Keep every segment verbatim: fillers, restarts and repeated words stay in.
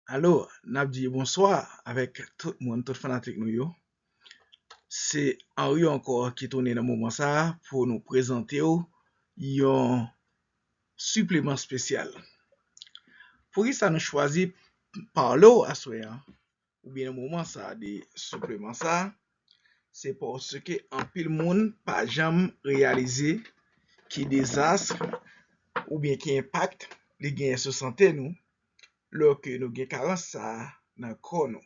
Alo, n ap di bonswa avèk tout moun, tout fanatik nou yo. Se Henry ankò ki tounen nan moman sa a pou nou prezante w yon sipleman espesyal. Poukisa nou chwazi pale w aswè a, oubyen nan moman sa a de sipleman sa a? Se paske anpil moun pa janm reyalize ki dezas oubyen ki enpak li genyen sou sante nou, lè ke nou gen karans sa a nan kò nou.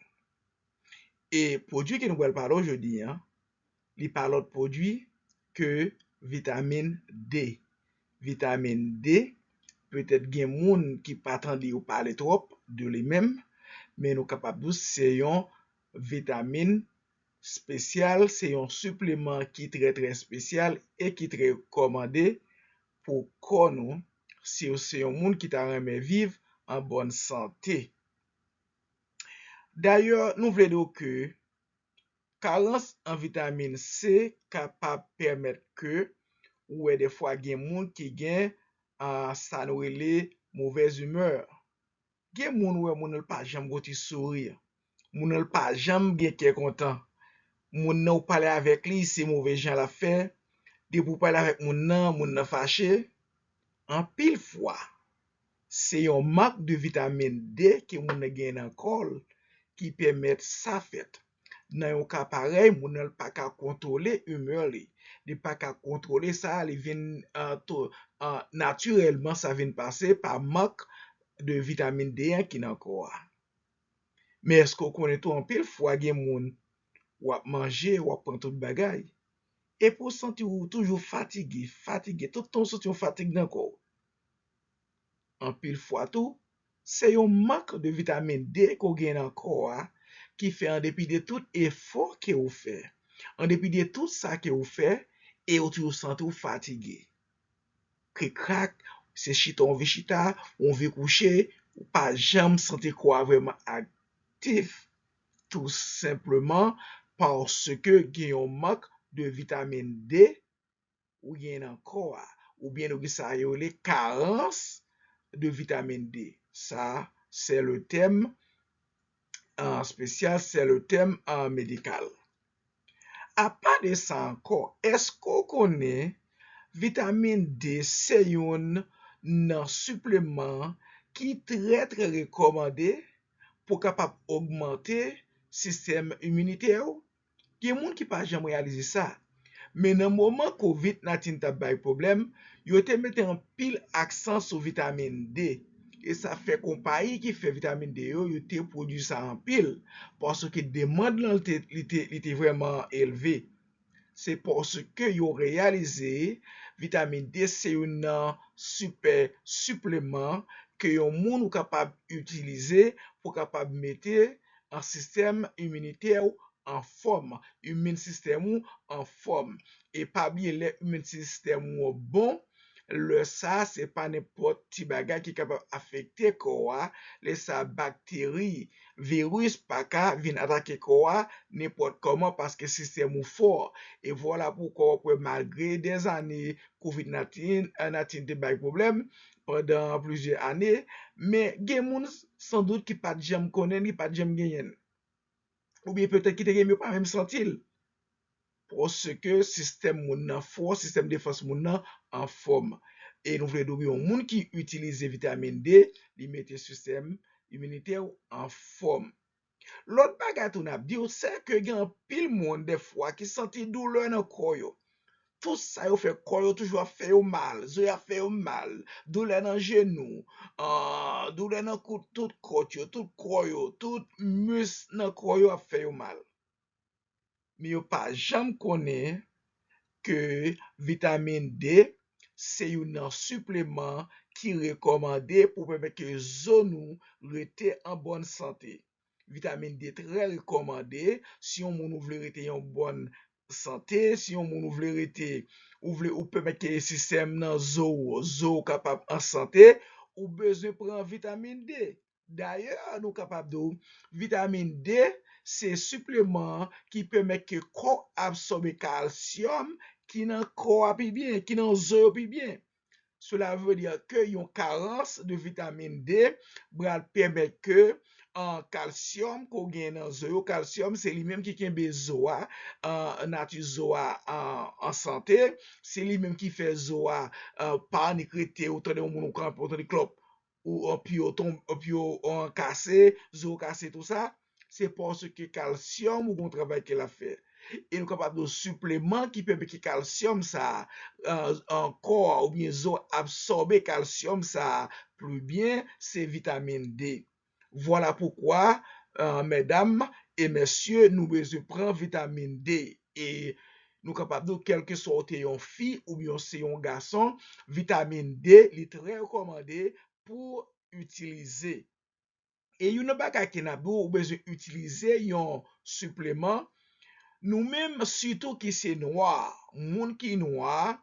E pwodui ke nou pral pale w jodi a, li pa lòt pwodui ke vitamin D. Vitamin D, petèt gen moun ki pa tande yo pale twòp de li menm, men nou kapab di w se yon vitamin espesyal, se yon sipleman ki trè, trè espesyal e ki trè rekòmande pou kò nou, si w se yon moun ki ta renmen viv an bòn sante. Dayè, nou vle di w ke karans an vitamin C kapab pèmèt ke ou wè dèfwa gen moun ki gen, a, sa nou rele movèz imè. Gen moun ou wè moun nan l pa janm gon ti souri. Moun nan l pa janm gen kè kontan. Moun nan ou pale avèk li, se move jan l ap fè. Depi w pale avèk moun nan, moun nan fache. Anpil fwa, se yon mank de vitamin D ke moun nan gen nan kò l ki pèmèt sa fèt. Nan yon ka parèy, moun nan pa ka kontwole imè li. Li pa ka kontwole sa, li vin, a, to, a, natirèlman sa vin pase pa mank de vitamin D an ki nan kò a. Men èske w konnen tou anpil fwa gen moun w ap manje, w ap pran tout bagay, epi w santi w toujou fatige, fatige, tout tan w santi yon fatig nan kò w. Anpil fwa tou, se yon mank de vitamin D ke w gen nan kò a ki fè an depi de tout efò ke w fè, an depi de tout sa ke w fè, e w toujou santi w fatige. Krik krak, se chita w anvi chita, w anvi kouche, ou pa janm santi kò a vrèman aktif. Tou senpleman paske gen yon mank de vitamin D ou gen nan kò a, oubyen nou gen sa yo rele karans de vitamin D. Sa, c'est le thème, euh, spécial, c'est le thème, euh, médical. Apa de sa ankò, èske w konnen vitamin D se youn nan sipleman ki trè, trè rekòmande pou kapab ogmante sistèm iminitè w? Gen moun ki pa janm reyalize sa. Men nan moman kovid nayintin t ap bay pwoblèm, yo te mete anpil aksan sou vitamin D. E sa fè konpayi ki fè vitamin D yo, yo te pwodui sa anpil. Paske demann lan, li te, li te, li te vrèman elve. Se paske yo reyalize vitamin D se youn nan sipè sipleman ke yon moun ou kapab itilize pou kapab mete an sistèm iminitè w an fòm, imin sistèm ou an fòm. E pa bliye, lè imin sistèm ou an bon, lè sa a, se pa nenpòt ti bagay ki kapab afekte kò a. Lè sa a, bakteri, viris pa ka vin atake kò a nenpòt kòman paske sistèm ou fò. E vwala poukwa w ap wè malgre dèzane kovid nayintin, nayintin te bay pwoblèm pandan plizyè ane, men gen moun sandout ki pa t janm konnen l, ki pa t janm genyen l. Oubyen petèt ki te gen, men yo pa menm santi l. Paske sistèm moun nan fò, sistèm defans moun nan anfòm. E nou vle di w, yon moun ki itilize vitamin D, li mete sistèm iminitè w anfòm. Lòt bagay tou n ap di w, se ke gen anpil moun dèfwa ki santi doulè nan kò yo. Tout sa yo fè, kò yo toujou ap fè yo mal, zo yo ap fè yo mal, doulè nan jenou, ah, doulè nan kou-, tout kòt yo, tout kò yo, tout mis nan kò yo ap fè yo mal. Men yo pa janm konnen ke vitamin D se youn nan sipleman ki rekòmande pou pèmèt ke zo nou rete an bòn sante. Vitamin D trè rekòmande si yon moun ou vle rete yon bòn sante, si yon moun ou vle rete, ou vle, ou pèmèt ke sistèm nan zo w, zo w kapab an sante, ou bezwen pran vitamin D. Dayè, nou kapab di w, vitamin D se sipleman ki pèmèt ke kò w absòbe kalsyòm ki nan kò a pi byen, ki nan zo yo pi byen. Cela veut dire que yon karans de vitamin D pral pèmèt ke an kalsyòm ke w gen nan zo yo, kalsyòm se li menm ki kenbe zo a an nati zo a an, an sante, se li menm ki fè zo a an pa annik rete, ou tande yon moun ou kanpe, ou tande klòp, ou an pye w tonbe, an pye w an kase, zo w kase, tou sa, se paske kalsyòm ou gen yon travay ke l ap fè. E nou kapab di w sipleman ki pèmèt ke kalsyòm sa a, an, an kò a oubyen zo absòbe kalsyòm sa a pli byen, se vitamin D. Vwala poukwa, medam e mesye, nou bezwen pran vitamin D. E nou kapab di w, kèlkeswa w te yon fi oubyen w se yon gason, vitamin D, li trè rekòmande pou itilize. E youn nan bagay ke n ap di w, ou bezwen itilize yon sipleman. Nou menm, sitou ki se nwa, moun ki nwa,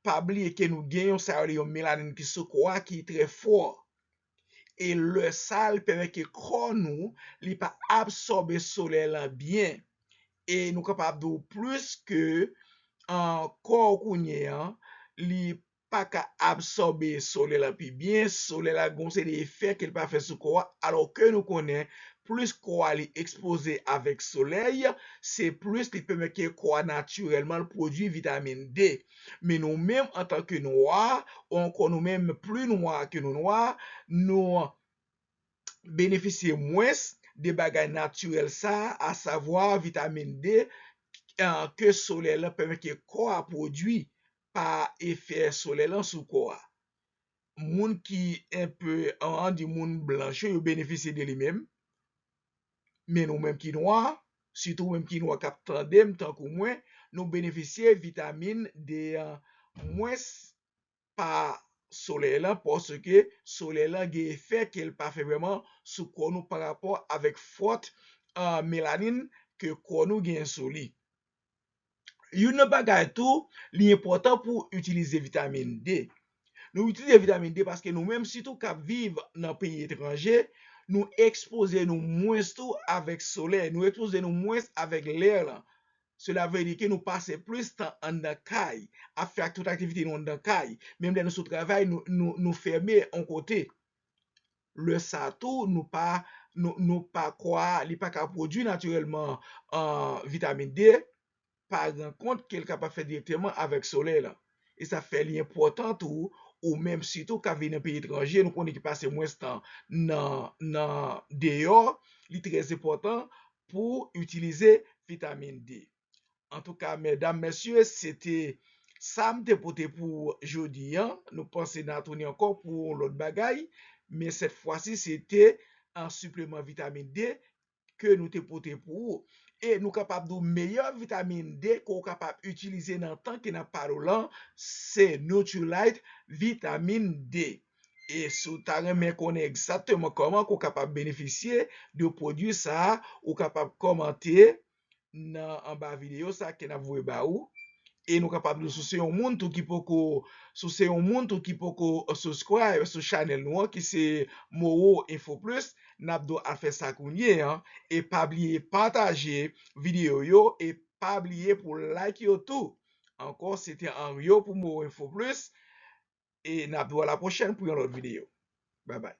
pa bliye ke nou gen yon sa yo rele yon melanin ki sou kò a ki trè fò. E lè sa, li pèmèt ke kò nou, li pa absòbe solèy lan byen. E nou kapab di w plis ke an, kò w kounye an, li pa ka absòbe solèy lan pi byen, solèy la gen yon seri de efè ke l pa fè sou kò a, alò ke nou konnen plis kò a li ekspoze avèk solèy, se plis li pèmèt ke kò a natirèlman l pwodui vitamin D. Men nou menm antanke nwa, ou ankò nou menm pli nwa ke nou nwa, nou benefisye mwens de bagay natirèl sa a, asavwa vitamin D, ke solèy lan pèmèt ke kò a pwodui pa efè solèy lan sou kò a. Moun ki enpe, an di moun blanch yo, yo benefisye de li menm. Men nou menm ki nwa, sitou ou menm ki nwa k ap tande m tankou mwen, nou benefisye vitamin D an mwens pa solèy lan, paske solèy lan gen efè ke l pa fè vrèman sou kò nou parapò avèk fòt, ah, melanin ke kò nou gen sou li. Youn nan bagay tou, li enpòtan pou itilize vitamin D. Nou itilize vitamin D paske nou menm, sitou k ap viv nan peyi etranje, nou ekspoze nou mwens tou avèk solèy, nou ekspoze nou mwens avèk lè lan. Cela veut dire ke nou pase plis tan anndan kay, ap fè ak tout aktivite nou anndan kay. Menm lè nou sou travay, nou, nou, nou fèmen yon kote. Lè sa tou, nou pa, nou, nou pa kò a, li pa ka pwodui natirèlman, ah, vitamin D, pa rankont ke l kapab fèt dirèkteman avèk solèy lan. E sa fè li enpòtan tou, ou menm sitou k ap viv nan peyi etranje, nou konnen ki pase mwens tan nan, nan deyò, li trè enpòtan pou itilize vitamin D. Antouka, medam, mesye, se te sa m te pote pou jodi an. Nou panse n a tounen ankò pou yon lòt bagay, men sèt fwa si se te an sipleman vitamin D ke nou te pote pou ou. E nou kapab di w meyè vitamin D ke w kapab itilize nan tan ke n ap pale w lan, se Nutrilite vitamin D. E si w ta renmen konnen egzakteman kòman ke w kapab benefisye de pwodui sa a, ou kapab kòmante nan anba videyo sa ke n ap voye ba ou. E nou kapab di w, si w se yon moun tou ki poko, si w se yon moun tou ki poko, uh, subscribe sou chanèl nou an, ki se Moro Info Plus, n ap di w al fè sa kounye an. E pa bliye pataje videyo yo, e pa bliye pou like yo tou. Ankò, se te Anrio pou Moro Info Plus. E n ap di w a la pwochèn pou yon lòt videyo. Babay.